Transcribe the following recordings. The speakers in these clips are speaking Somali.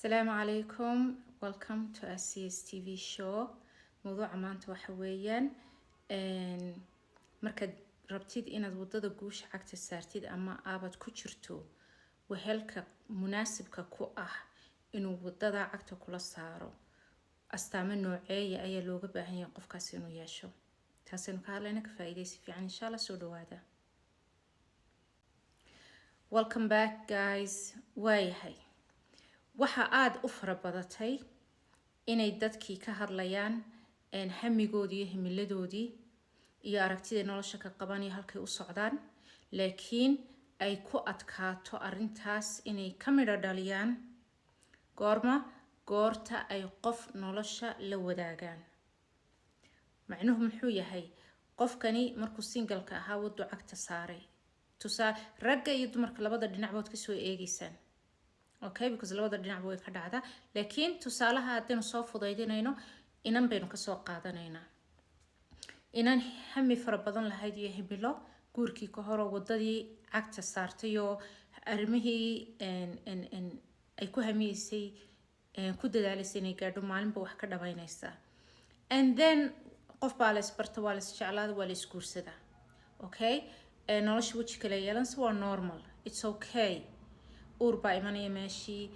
Asalaamu calaykum, welcome to our CSTV show. Mowduuca maanta waxa weeyaan markaad rabtid inaad wadada guusha cagta saartid ama aabad ku jirto, wehelka munaasibka ku ah inuu wadada cagta kula saaro, astaamo nooceeya ayaa looga baahan yahay qofkaasi inuu yeesho? Taasaynu ka hadlayna. Ka faa'iidaysi fiican, insha Allah. Soo dhawaada, welcome back, guys. Waayahay, waxa aada u fara badatay inay dadkii ka hadlayaan hamigoodii iyo himiladoodii iyo aragtida nolosha ka qaban iyo halkay u socdaan, laakiin ay ku adkaato arrintaas inay ka midho dhaliyaan. Goorma? Goorta ay qof nolosha la wadaagaan. Macnuhu muxuu yahay? Qofkani markuu single-ka ahaa waduu cagta saaray. Tusaa ragga iyo dumarka labada dhinacbood kasoo eegeysaan, okay, because labada dhinacba way ka dhacdaa, laakiin tusaalaha haddaynu soo fudaydinayno, inan baynu kasoo qaadanaynaa. Inan hami fara badan lahayd iyo himilo guurkii ka horoo wadadii cagta saartay oo arrimihii ay ku hamiyeysay ku dadaalaysay inay gaadho, maalinba wax ka dhabaynaysaa. And then qof baa la isbarta, waa la isjeclaada, waa la isguursadaa. Okay, nolosha weji kale yeelanse, waa normal, it's okay. Uur baa imanaya meeshii,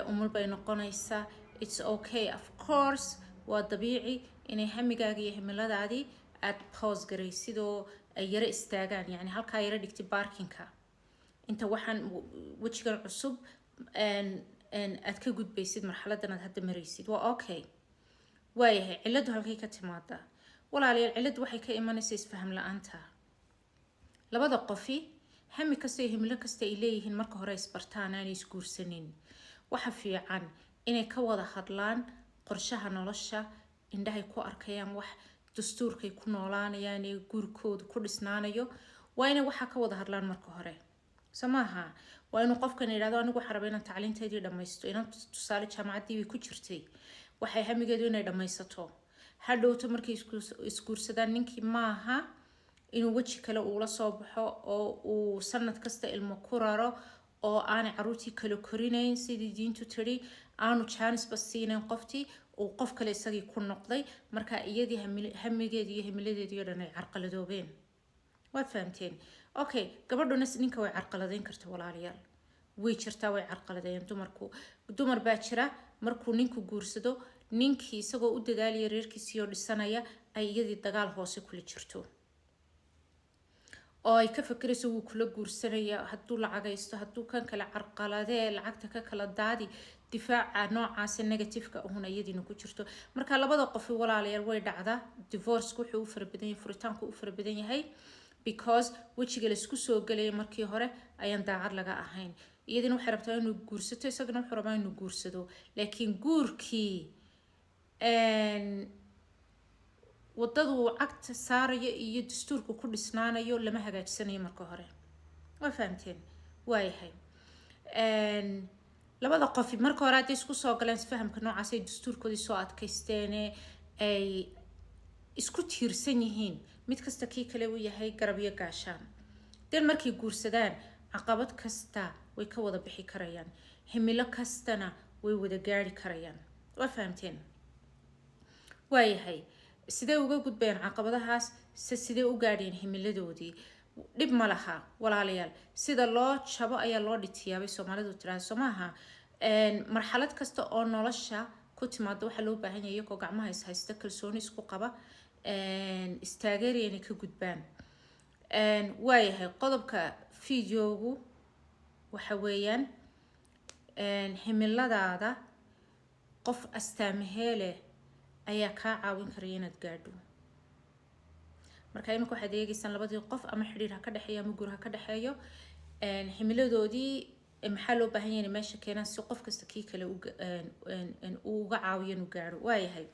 umul bay noqonaysaa, it's okay. Of course, waa dabiici inay hamigaaga iyo himiladaadii aada pause garaysid oo ay yaro istaagaan, yani halkaa yaro dhigtay parking-ka inta waxaan wejigan cusub aad ka gudbaysid, marxaladan aad hadda maraysid, waa okay. Waayahay, ciladu halkay ka timaadaa, walaalayaal? Ciladu waxay ka imanaysaa isfaham la-aanta labada qofi. Hami kasta iyo himilo kasta ay leeyihiin, marka hore isbartaan, aanay isguursanin, waxa fiican inay ka wada hadlaan qorshaha nolosha, indhahay ku arkayaan, wax dastuurkay ku noolaanayaan ee guurkooda ku dhisnaanayo. Waa inay waxaa ka wada hadlaan marka hore, soo maaha? Waa inuu qofkan yidhahdo, "Anigu waxaan rabaa inaan tacliinteydii dhammaysto." Inan tusaale jaamacaddii bay ku jirtay, waxay hamigeedu inay dhammaysato. Hadhowto markay isguursadaan, ninkii maaha inuu weji kale uula soo baxo oo uu sanad kasta ilmo ku raro oo aanay caruurtii kala korinayn sidii diintu tiri, aanu jaanisba siinayn qoftii uu qof kale isagii ku noqday. Marka iyadii hamigeedii iyo himiladeedii o dhan ay carqaladoobeen. Waad fahamteen? Okay, gabadhuna ninka way carqaladeyn karta, walaalayaal, way jirtaa, way carqaladeeyeen dumarku. Dumar baa jira markuu ninku guursado, ninkii isagoo u dadaalaya reerkiisii oo dhisanaya, ay iyadii dagaal hoose kula jirto oo ay ka fakerayso, wuu kula guursanaya, hadduu lacagaysto, hadduu kan kale carqaladee, lacagta ka kala daadi, difaaca noocaasa negative-ka uhuna iyadiina ku jirto. Marka labada qofi, walaalayaal, way dhacdaa. Divorce-ku wuxuu u fara badan yahay, furitaanku u fara badan yahay, because wejiga laisku soo gelaya markii hore ayaan daacad laga ahayn. Iyadina waxay rabtaa inuu guursato, isagana wuxuu rabaa inuu guursado, laakiin guurkii wadadu uu cagta saarayo iyo dastuurka ku dhisnaanayo lama hagaajisanayo marka hore. Waa fahamteen? Waayahay, labada qofi marka hore hadday isku soo galeen isfahamka noocaas, ay dastuurkoodii soo adkaysteene, ay isku tiirsan yihiin, mid kasta kii kale uu yahay garab iyo gaashaan, den markay guursadaan caqabad kasta way ka wada bixi karayaan, himilo kastana way wada gaari karayaan. Waa fahamteen? Waayahay, sidee uga gudbayaan caqabadahaas se sidee u gaadheen himiladoodii? Dhib ma laha, walaalayaal. Sida loo jabo ayaa loo dhitiyaabay Soomaalidu tiraahda, soo maaha? Marxalad kasta oo nolosha ku timaado waxaa loo baahan yahay iyagoo gacmaha is haysta, kalsooni isku qaba, istaageeraya, inay ka gudbaan. Waayahay, qodobka videogu waxa weeyaan himiladaada qof astaamahee leh ayaa kaa caawin karaya inaad gaadho. Marka iminka waxaad eegeysaan labadii qof, ama xidhiir ha ka dhexeeyo ama guur ha ka dhexeeyo, himiladoodii maxaa loo baahan yahay inay meesha keenaan si qof kasta kii kale uu uga caawiyo inuu gaadho? Waayahay,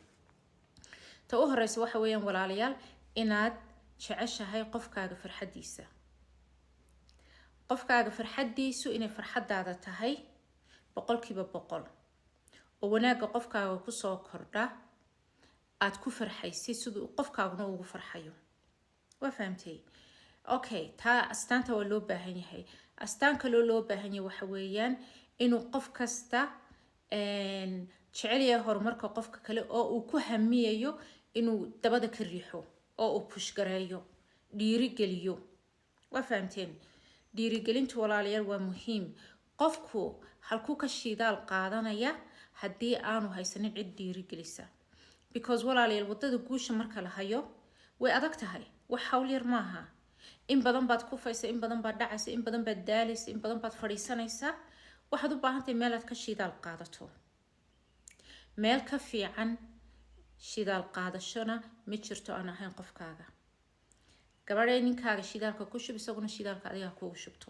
ta u horeysa waxa weeyaan, walaalayaal, inaad jeceshahay qofkaaga farxaddiisa. Qofkaaga farxaddiisu inay farxaddaada tahay 100%, oo wanaagga qofkaaga kusoo kordha aad ku farxaysid siduu qofkaaguna ugu farxayo. Waa fahamtay? Okay, taa astaanta waa loo baahan yahay. Astaan kaloo loo baahan yahay waxa weeyaan inuu qof kasta jecel yahay horumarka qofka kale oo uu ku hamiyayo inuu dabada ka riixo oo uu push gareeyo, dhiirigeliyo. Waa fahamteen? Dhiirigelintu, walaalayaal, waa muhiim. Qofku halkuu ka shidaal qaadanaya haddii aanu haysanin cid dhiirigelisa? Because, walaalayaal, waddada guusha marka la hayo way adag tahay, wax hawl yar maaha. In badan baad kufaysa, in badan baad dhacaysa, in badan baad daalaysa, in badan baad fadhiisanaysaa. Waxaad u baahantahay meel aad ka shidaal qaadato. Meel ka fiican shidaal qaadashona ma jirto aan ahayn qofkaaga. Gabadhay, ninkaaga shidaalka ku shub, isaguna shidaalka adiga kugu shubto.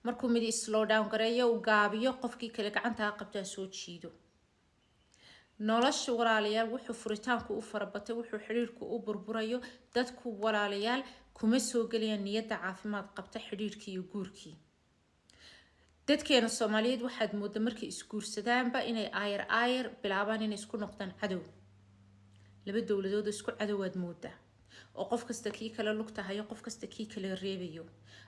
Markuu mid slow down gareeyo, uu gaabiyo, qofkii kale gacantaa qabtaa, soo jiido. Nolosha, walaalayaal, wuxuu furitaanku u farabatay, wuxuu xidhiirku u burburayo, dadku, walaalayaal, kuma soo gelayaan niyadda caafimaad qabta xidhiirkii iyo guurkii. Dadkeena Soomaaliyeed waxaad moodda markay isguursadaanba inay aayar aayar bilaabaan inay isku noqdaan cadow. Laba dowladood isku cadowaad moodaa, oo qof kasta kii kale lugtahayo, qof kasta kii kale reebayo.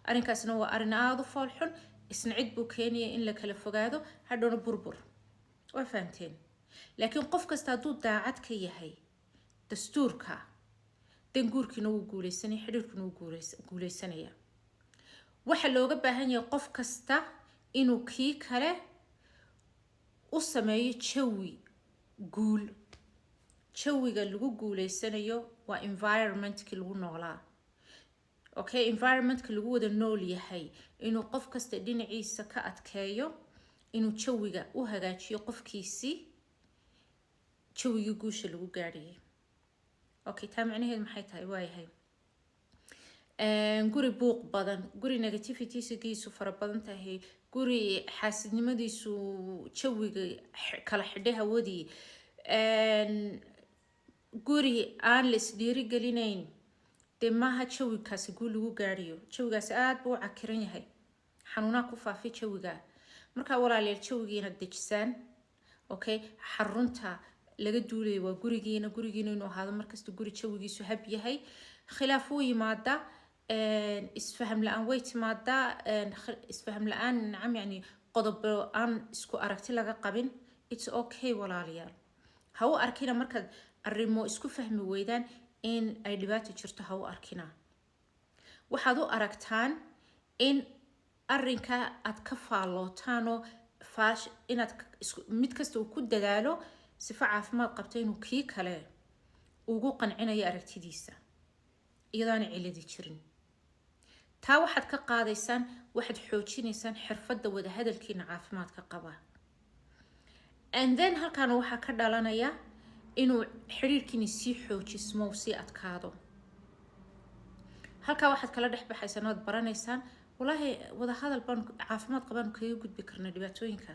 Arrinkaasna waa arrin aada u foolxun. Isna cid buu keenaya in la kala fogaado, hadhowna burbur. Waa fahamteen? Laakiin qof kasta hadduu daacad ka yahay dastuurka dan, guurkiina wuu guuleysanaya, xidhiirkuna wuu guuleysanaya. Waxaa looga baahan yahay qof kasta inuu kii kale u sameeyo jawi guul. Jawiga lagu guuleysanayo waa environmentkii lagu noolaa, okay? Environmentka lagu wada nool yahay inuu qof kasta dhinaciisa ka adkeeyo, inuu jawiga u hagaajiyo qofkiisii, jawigii guusha lagu gaadhayay, okay? Taa macnaheedu maxay tahay? Waayahay, guri buuq badan, guri negativitigiisu fara badan tahay, guri xaasidnimadiisu jawiga kala xidhay hawadii, guri aan la isdhiirigelinayn, dee maaha jawigaasi guul lagu gaadhayo. Jawigaasi aada buu u cakiran yahay, xanuunaa ku faafay jawiga. Markaa, walaalayaal, jawigiina dejisaan, okay? Xarunta laga duulaya waa gurigiina. Gurigiina inuu ahaado markasta guri jawigiisu hab yahay. Khilaaf wuu yimaadaa, isfaham la-aan way timaadaa. Isfaham la-aan, nacam, yani qodobo aan isku aragti laga qabin, it's okay. Walaalayaal, ha u arkina markaad arrimo isku fahmi weydaan in ay dhibaato jirto. Ha u arkina. Waxaad u aragtaan in arrinka aad ka faallootaanoo faash inaad mid kasta uu ku dadaalo sifo caafimaad qabta inuu kii kale ugu qancinayo aragtidiisa, iyadoo aanay ciladi jirin. Taa waxaad ka qaadaysaan, waxaad xoojinaysaan xirfadda wadahadalkiina caafimaadka qaba. And then halkaana waxaa ka dhalanaya inuu xiriirkiini sii xoojismo, sii adkaado. Halkaa waxaad kala dhex baxaysaan ood baranaysaan: walaahi, wadahadal baan caafimaad qabaan kaga gudbi karna dhibaatooyinka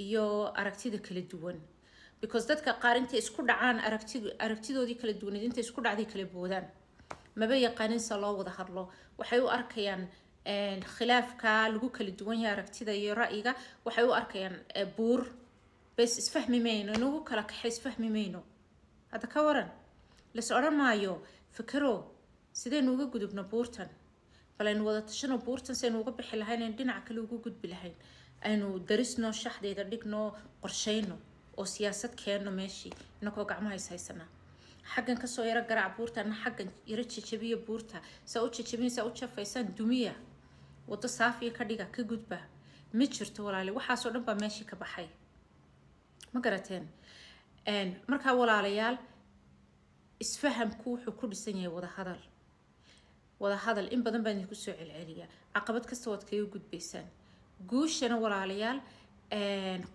iyo aragtida kala duwan. Because dadka qaar intay isku dhacaan, aragtidoodii kala duwaneed intay isku dhacday kala boodaan, maba yaqaanin se loo wada hadlo. Waxay u arkayaan khilaafka lagu kala duwan yahay aragtida iyo ra'yiga, waxay u arkayaan buur. Bes, isfahmi mayno, inagu kala kaxay, isfahmi mayno. Hadda ka waran las odhan maayo: fikero, sidaynu uga gudubno buurtan? Bal aynu wada tashano buurtan saynu uga bixi lahayn, aynu dhinaca kale uga gudbi lahayn. Aynu darisno, shaxdeeda dhigno, qorshayno oo siyaasad keenno meeshii, inakoo gacmaha is haysanaa. Xaggan kasoo yaro garaac buurta, ana xaggan yaro jajabiya buurta. Saa u jajabinaysaa, u jafaysaan, dumiya, waddo saafiya ka dhiga, ka gudba. Ma jirto, walaale, waxaasoo dhan baa meeshii ka baxay. Ma garateen? Markaa, walaalayaal, isfahamku wuxuu ku dhisan yahay wadahadal. Wadahadal in badan baan idinku soo celceliyaa. Caqabad kasta waad kaga gudbaysaan. Guushana, walaalayaal,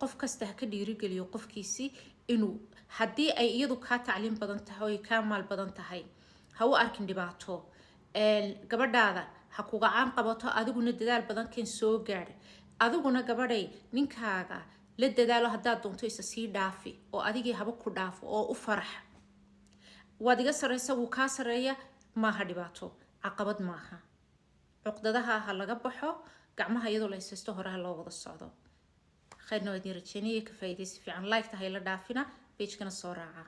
qof kasta ha ka dhiirigeliyo qofkiisii inuu, haddii ay iyadu kaa tacliim badan tahay oo kaa maal badan tahay, ha u arkin dhibaato. Gabadhaada ha kugacaan qabato, adiguna dadaal badan keen, soo gaadh. Adiguna, gabadhay, ninkaaga la dadaalo. Haddaad doonto isa sii dhaafi oo adigii haba ku dhaafo oo u farax. Waad iga sareysa, wuu kaa sareeya, maaha dhibaato, caqabad maaha. Cuqdadaha ha laga baxo, gacmaha iyadoo la haysaysto horaha loo wada socdo. Khayrna waa idin rajeynaya, ka faa'iidaysi fiican. Like tahay la dhaafina, pagekana soo raaca.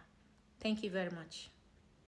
Thank you very much.